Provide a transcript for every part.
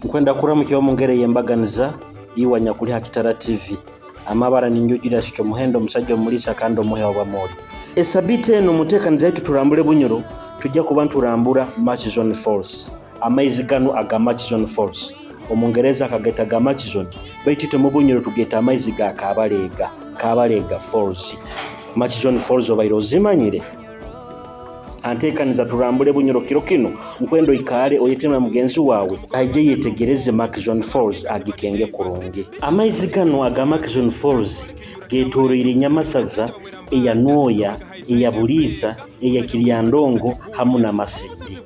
Nkwenda kuramukya omungere y'embaganiza iwa nyakuli ha Kitara TV. Amabara ninjugira sikyo muhendo omusajja omulisa kandi omuhe wabamori. Esabite eno muteekaniza yaitu turambule Bunyoro, tujja kuba nturambura Murchison Falls. Amaizi gano aga Murchison Falls. Omungereza akageta ga Murchison, baitu itwe mu Bunyoro tugeta amaizi ga Kabalega, Kabalega Falls. Murchison Falls obaire ozimanyire? Anteekaniza turambule Bunyoro kiro kino, nkwendo ikaale oyetema mugenzi wawe aije yetegereze Murchison Falls agikenge kurungi. Amaizi gano aga Murchison Falls getoroire Nyamasaza eya Nwoya, eya Buliisa, eya Kiryandongo hamu na Masindi.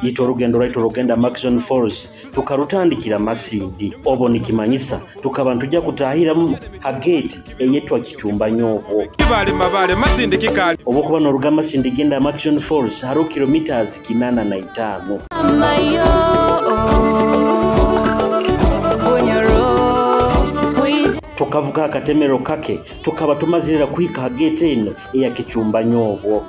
Itwe orugendo rwaitu rugenda Murchison Falls tukarutandikira Masindi. Obo nikimanyisa tukaba ntujja kutahiramu ha gate eyetwa Kichumba Nyobo. Kibale mabale Masindi kikali. Obokuba noruga Masindi genda Murchison Falls haro kilometers 85. Tukavuga akatemero kake tukaba tumazirira kuhika ha gate eno eya Kichumba Nyobo.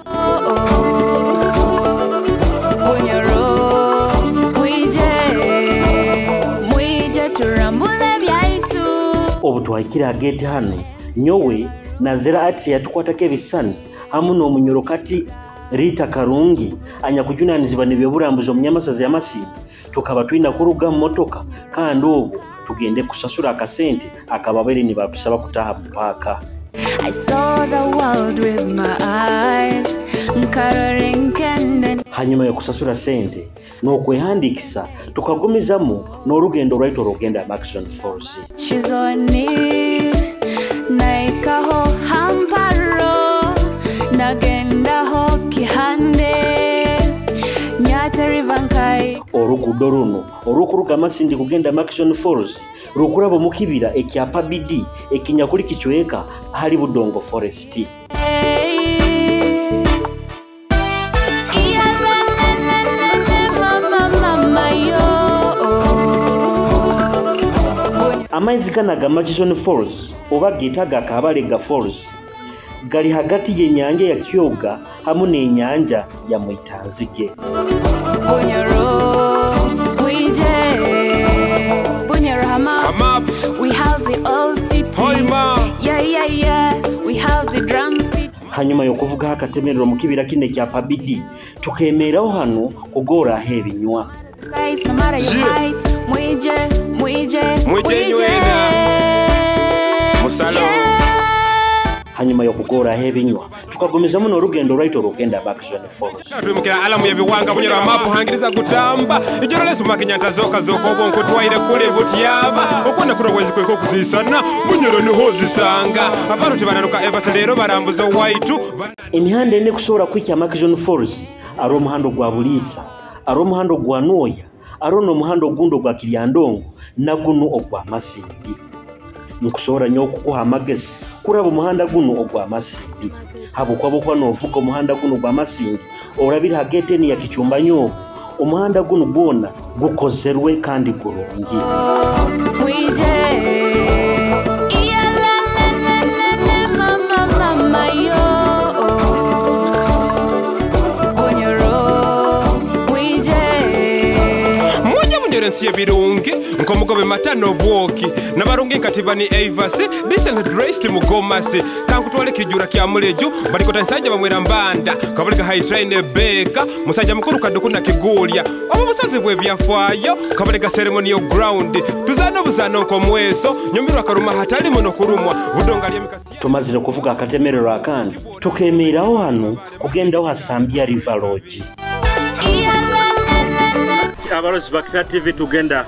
Obu twahikira gate hano nyowe nazira ati yatukwatako ebisani hamu n'omunyoro kati Rita Karungi anyakujunanizibwa n'ebyoburambuzi omu Nyamasaza ya Masindi, tukaba twina kuruga mu motoka kandi obwo tugende kusasura akasente akababaire nibatusaba kutaha mu paaka. I saw the world with my eyes. Hanyuma y'okusasura sente n'okwehandikisa tukagumizamu n'orugendo rwaitu orugenda Murchison Falls. Orugudo runo orukuruga Masindi kugenda Murchison Falls rukuraba mu kibira ekyapa bidi ekinyakuli kichweka hali Budongo Forest. Amaizi gano aga Murchison Falls oba getaga Kabalega Falls gali hagati y'ennyanja ya Kyoga hamu n'ennyanja ya Mwitanzige. We have the old city. Yeah, yeah, yeah. We have the drum city. Hanyuma y'okuvuga akatemerero mu kibira kino ekya Pabidi tukemeraho hano kugora ebinywa. Size, no matter your height, mwije, mwije, mwije. Musalo. Hanyuma y'okugora ebinywa tukagumizamu n'orugendo rwaitu orugenda Murchison Falls. Twimukira alamu y'ebiwanga Bunyoro amapu hangiriza kutamba ijoro lesu makinyanta zoka zoko obwo nkutwaire kule butyaba okwana kurowezi kweko kuzisana Bunyoro niho zisanga abantu tibanaruka Everson rero barambuza waitu. Emihanda ene kusobola kwikya Murchison Falls ari omuhando gwa Buliisa, ari omuhando gwa Nwoya, ari n'omuhando ogundi ogwa Kiryandongo na guno ogwa Masindi. Nkusobola nnyo okukuha amagezi kuraba omuhanda guno ogwa Masindi. Habwokuba okuba n'ovuga omuhanda guno ogwa Masindi orabira ha gate eno ya Kichumba Nyobo, omuhanda guno gwona gukozerwe kandi gurungi. Nsiye birungi nkomugobe matano bwoki nabarungi nkatiba ni Avasi decent dressed mugomasi kankutwale kijura kya muleju balikota nsajja bamwera mbanda kabalika high train beka musajja mukuru kadukuna kigulya obo busozi bwe byafaayo kabalika ceremonial ground tuzano buzano nkomweso nyumirwa karuma hatali muno kurumwa budonga lye mikasi. Tumazire kuvuga akatemerero akandi tukemeraho hano kugendaho Sambia River Lodge. Abarozi ba Kitara TV tugenda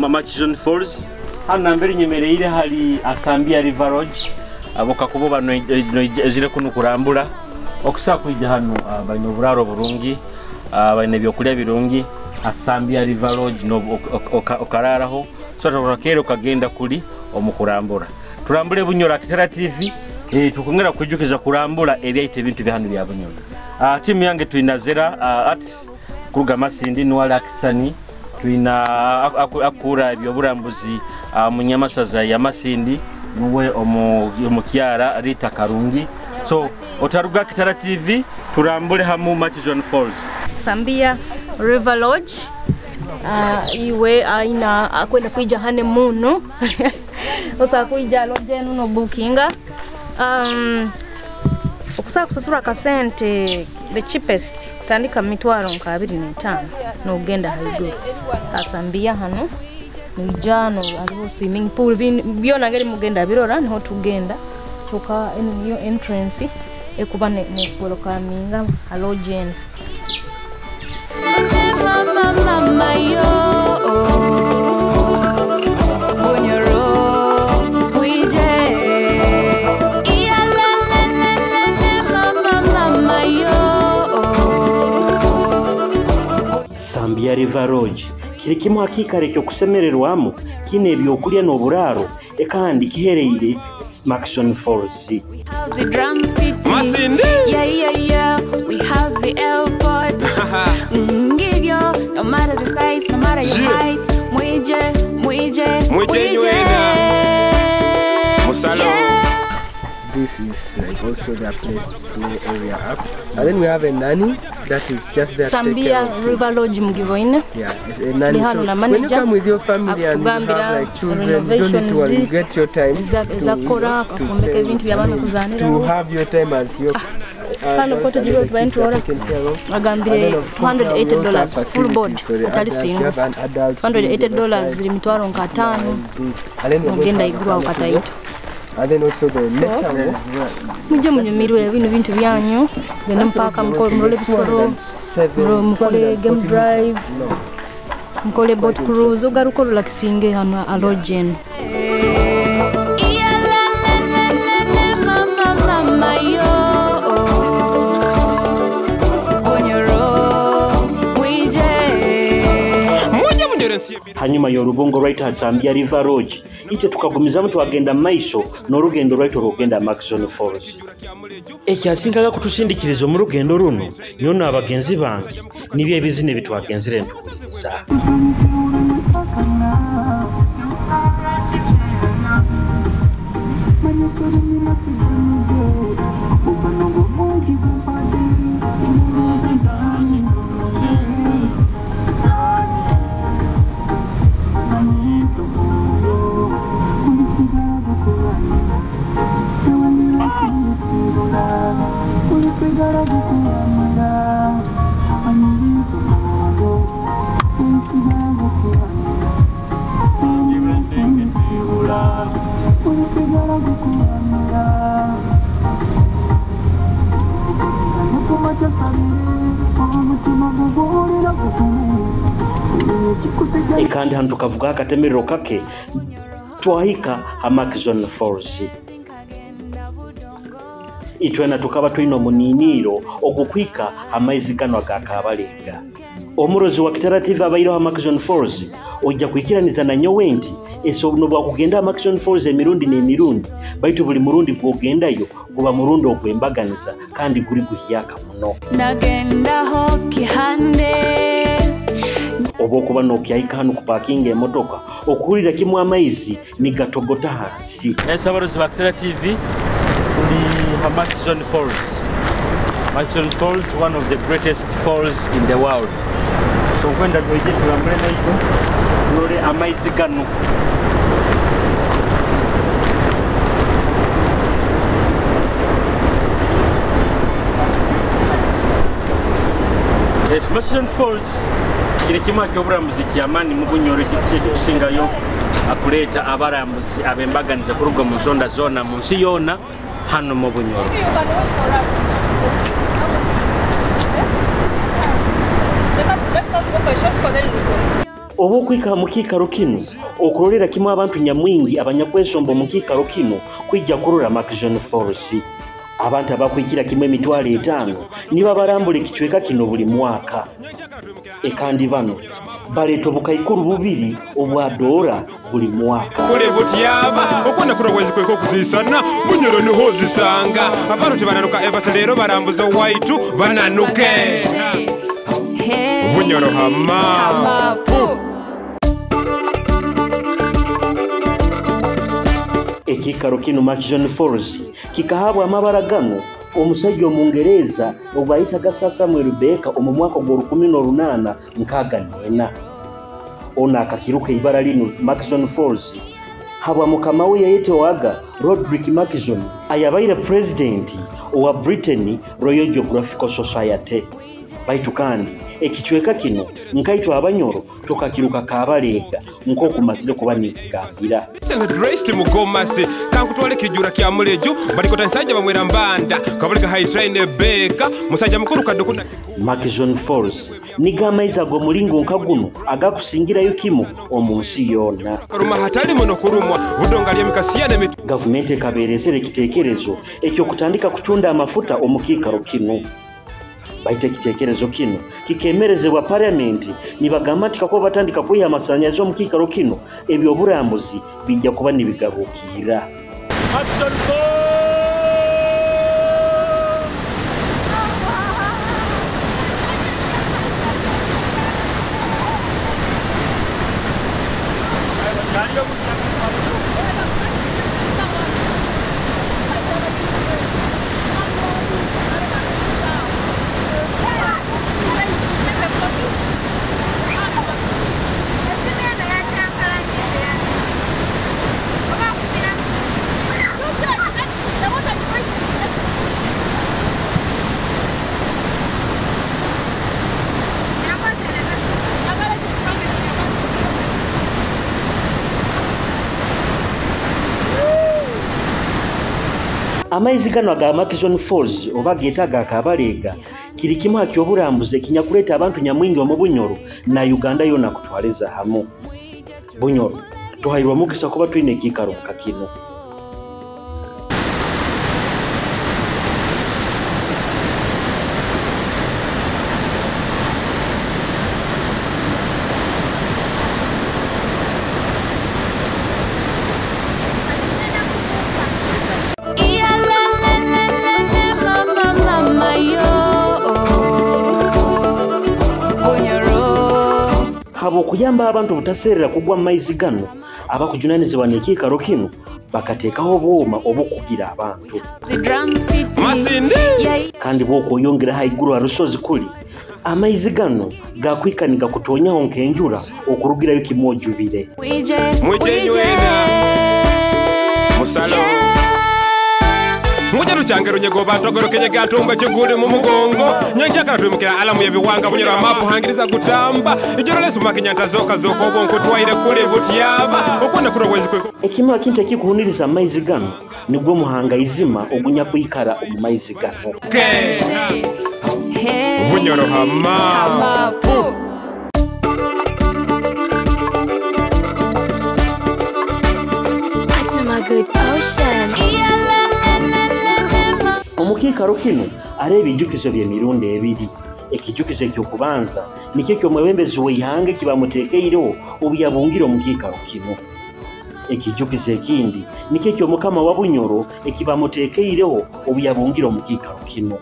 Murchison Falls hano nambere nyemereire hali Sambia River Lodge aboka kubo bano ezire kuno kurambula okusa kwijja hano balina oburaro burungi, balina ebyokulya birungi. Sambia River Lodge no okararaho so kero kagenda kuli omukurambura. Turambule Bunyoro Kitara TV, tukongera kujukiza kurambula ebyaite ebintu bya hano bya Bunyoro. Timu yange tulina Zera Arts kuruga Masindi nwala Akisani, tulina akura ebyoburambuzi mu Nyamasaza ya Masindi nuwe omukyara Rita Karungi. So otaruga Kitara TV turambule hamu Murchison Falls. Sambia River Lodge. Iwe aina akwenda kuija hane muno osa kuija lodge enu no bookinga okusaba kusasura akasente the cheapest kutandika mitwaro nka 25 n'ogenda haiguru asambia hano nijano aliho swimming pool byona ngeri mugenda birora niho tugenda tuka eno niyo entrance ekuba ne welcominga lodge enu. Mama, mama, yo, Bunyoro, wije. Iya la la la la la, mama, mama, yo. Sambia River Lodge kiri kimwe hakikare ekyokusemererwamu kine ebyokulya n'oburaaro kandi kihereire Murchison Falls. We have the drum city. Masindi. Yeah, yeah, yeah. We have the airport. Ngigyo, no matter the size, no matter your Yeah. height. Mwije, mwije, Mwije nywena. Musalo. Yeah. This is like also their place play area up. And then we have a nanny that is just there to take care Sambia of kids. River Lodge mugiboine. Yeah, it's a nanny. Ni hano So na when you manager, come with your family and you have akutugambira like children, you don't need to worry. You get your time ezakora to akombeka play ebintu by'abaana I mean, to kuzaaniraho. have your time as your Kano ko tugiye tubaye nturora agambire $280 full board atali singo $280 ziri mitwaro nka 5 mugenda iguru aho kataito. And then also the nature walk. Mujye munyumirwe bino bintu byanyu gende mpaka mukole ebisoro mukole game drive mukole boat cruise ogaruka orelaxinge hano a lodge eno. Iya la la la la la, mama, mama, yo. Bunyoro, wije. Mujye munyore ensi y'ebiro. Hanyuma y'orubungo rwaitu ha Sambia River Lodge itwe tukagumizamu twagenda mu maiso n'orugendo rwaitu orwogenda Murchison Falls. Ekyasingaga kutusindikiriza omu rugendo runo nyono abagenzi bange nibyo ebizina ebitwagenzire ntuwuliriza. Kandi hano tukavuga akatemerero kake twahika ha Murchison Falls. Itwena tukaba twine omuniniiro ogukwika amaizi gano aga Kabalega. Omurozi wa Kitara TV abaireho ha Murchison Falls ojja kwikiraniza na nyowe nti eso bwakugenda ha Murchison Falls emirundi n'emirundi baitu buli murundi gwogendayo guba murundi ogwembaganiza kandi guri guhyaka muno. Nagendaho kihande. Oba okuba n'okyahika hano kupakinga emotoka okuwulira kimu amaizi nigatogota hansi. Abarozi ba Kitara TV tuli ha Murchison Falls. Murchison Falls, one of the greatest falls in the world. So kwenda twije tulambule naito tulole amaizi gano. Yes, Murchison Falls kiri kimwe eky'oburambuzi kyamaani mu Bunyoro ekikusingayo akuleeta abarambuzi ab'embaganiza kuruga mu nsonda zoona mu nsi yoona hano mu Bunyoro. Oba okwika mu kiikaro kino okurolera kimu abantu nyamwingi abanyakwesomba mu kiikaro kino kwijja kurora Murchison Falls. Abantu abakwikira kimwe emitwalo 5 niba barambula ekicweka kino buli mwaka. Ekandi bano baleeta obukaikuru bubiri obwa dola buli mwaka. Kule butyaba okwana kurowezi kweko kuzisana Bunyoro niho zisanga abantu tebananuka Evans leero barambuza waitu bananuke Bunyoro hama Hamapu. Ekikaro kino Murchison Falls kikahabwa amabara gano omusajja omungereza ogwayitaga Sir Samuel Baker omu mwaka gwa 1864. Ono akakiruka ibara linu Murchison Falls habwa mukama we yayetwaga Roderick Murchison ayabaire president owa Britain Royal Geographical Society. Baitu kandi ekicweka kino nkaitwa abanyoro tukakiruka Kabalega nkokumazire kuba nikigambira. Dressed mugomasi kankutwale kijura kya muleju balikota nsajja bamwera mbanda kabuliga high train beka musajja mukuru kadukuna. Murchison Falls niga amaizi ag'omulingo nka guno agakusingirayo kimu omu nsi yonna. Karuma hatali muno kurumwa budonga lya mikasiya ne gavumenti ekabeerezera ekiteekerezo ekyokutandika kucunda amafuta omu kiikaro kino. Baita ekiteekerezo kino kikemerezebwa parliament nibagamba nti kakuba batandika kwiha amasanyazi omu kiikaro kino ebyoburambuzi bijja kuba nibigarukiira. Amaizi gano aga Murchison Falls oba geetaga Kabalega kiri kimu akyoburambuzi ekinyakuleeta abantu nyamwingi omu Bunyoro na Uganda yonna kutwaliza hamu. Bunyoro tuhairwe omukisa kuba twine ekiikaro nka kino. Okuyamba abantu obutaseerera kugwa mu maizi gano abakujunanizibwa n'ekiikaro kino bakateekaho obuuma obukugira abantu. Kandi bw'okweyongera haiguru ha rusozi kuli amaizi gano gakwikaniga kutonyaho nk'enjura okurugirayo kimwojubire. Musalo Mujja rukyangero nyegoba ntogoro kenye gatumba kiguli mu mugongo nyenkyakala twimukira alamu y'ebiwanga bunyoro amapu hangiriza gutamba ijoro lesu makinyanta zoka zoko obwo nkutwaire kule butyaba okuna kurowezi kwe. Ekimu akintu ekikuhuniriza amaizi gano nigwo muhanga izima ogunyakwikara omu maizi gano. Bunyoro hamapu. Good ocean. Omukiikaro kino ari ebijukizo by'emirundi ebiri. Ekijukizo ekyokubanza nikyo ky'omwebembezi w'eihanga ekibamuteekeireho obu yabungire omukiikaro kino. Ekijukizo ekindi nikyo ky'omukama wa Bunyoro ekibamuteekeireho obu yabungire omukiikaro kino.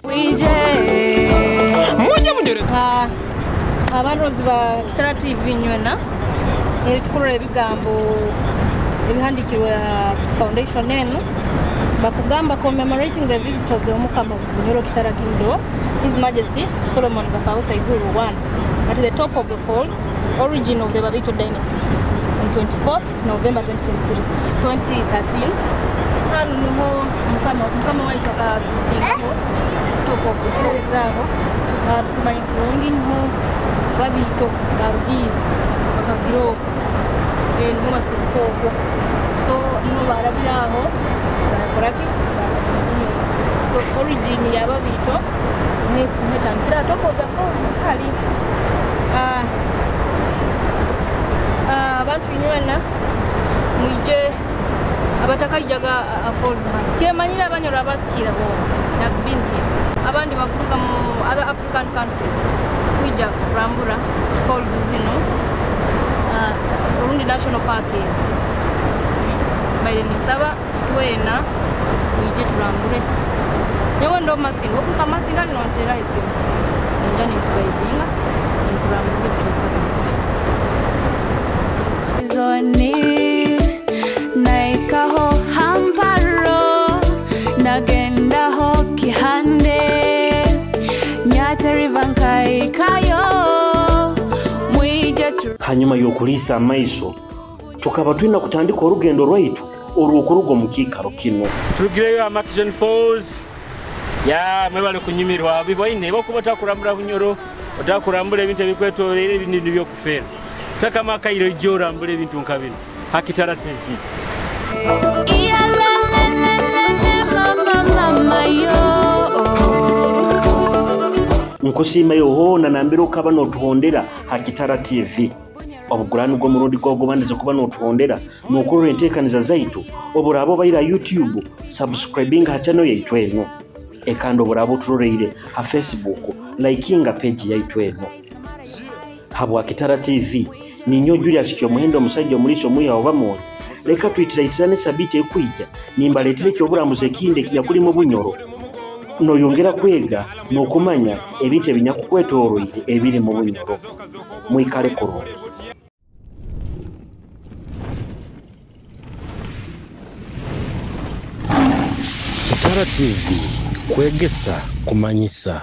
Abarozi ba Kitara TV nywena eritukurora ebigambo ebihandikirwe foundation enu bakugamba commemorating the visit of the Omukama of Bunyoro Kitara Kingdom, His Majesty Solomon Gafausa Iguru I, at the top of the falls, origin of the Babito dynasty, on 24th November 2013. Hano niho Mukama waitu akavisitingaho top of the falls aho tukumanya kurungi niho Babito barugiire bakarugira okwo niho basibuka okwo so niho barabira aho bakoraki. So origin ya Babito netandikira top of the falls hali abantu inywena mwije abatakaijaga falls hano kyemanyira abanyoro abakira bo have been here abandi bakuruka mu other African countries kwija kurambura falls zino Burundi National Park baire nsaba twena twije turambure nyewe ndo Masinga okuka Masinga lino ntera esimu nja nikugaidinga nkurambuze kutuka Zoni naikaho hamparo nagendaho kihande nyate river nkaikayo mwije. Hanyuma y'okuliisa amaiso, tukaba tulina kutandika orugendo rwaitu orw'okuruga omu kiikaro kinu. Turugireyo ha Murchison Falls. Ya mwebale kunyumirwa bibaine bokuba otakurambura Bunyoro, otakurambura ebintu ebikwetoreire ebintu nibyokufeera. Takama akairo ijjo orambura ebintu nka bino. Hakitara TV. Iya la la la la la mama mama yo. Nkusiimayo hoona nambere okaba n'otuhondera Hakitara TV. Obugurani gw'omurundi gwawe gubandize kuba n'otuhondera n'okurora enteekaniza zaitu, oburaaba obaire ha YouTube, subscribinga ha channel yaitu eno. Ekandi oburaaba oturoreire ha Facebook, likinga page yaitu eno. Habwa Kitara TV, ninyo Julius Kyomuhendo omusajja omuliisa omwiha oba mwoli. Leka twitirayitirane sabiiti ekwija, nimbaleetera ekyoburambuzi ekindi ekinyakulimu Bunyoro. Noyongera kwega n'okumanya ebintu ebinyakukwetooroire ebiri mu Bunyoro. Mwikale kurungi. Kitara TV, kwegesa, kumanyisa.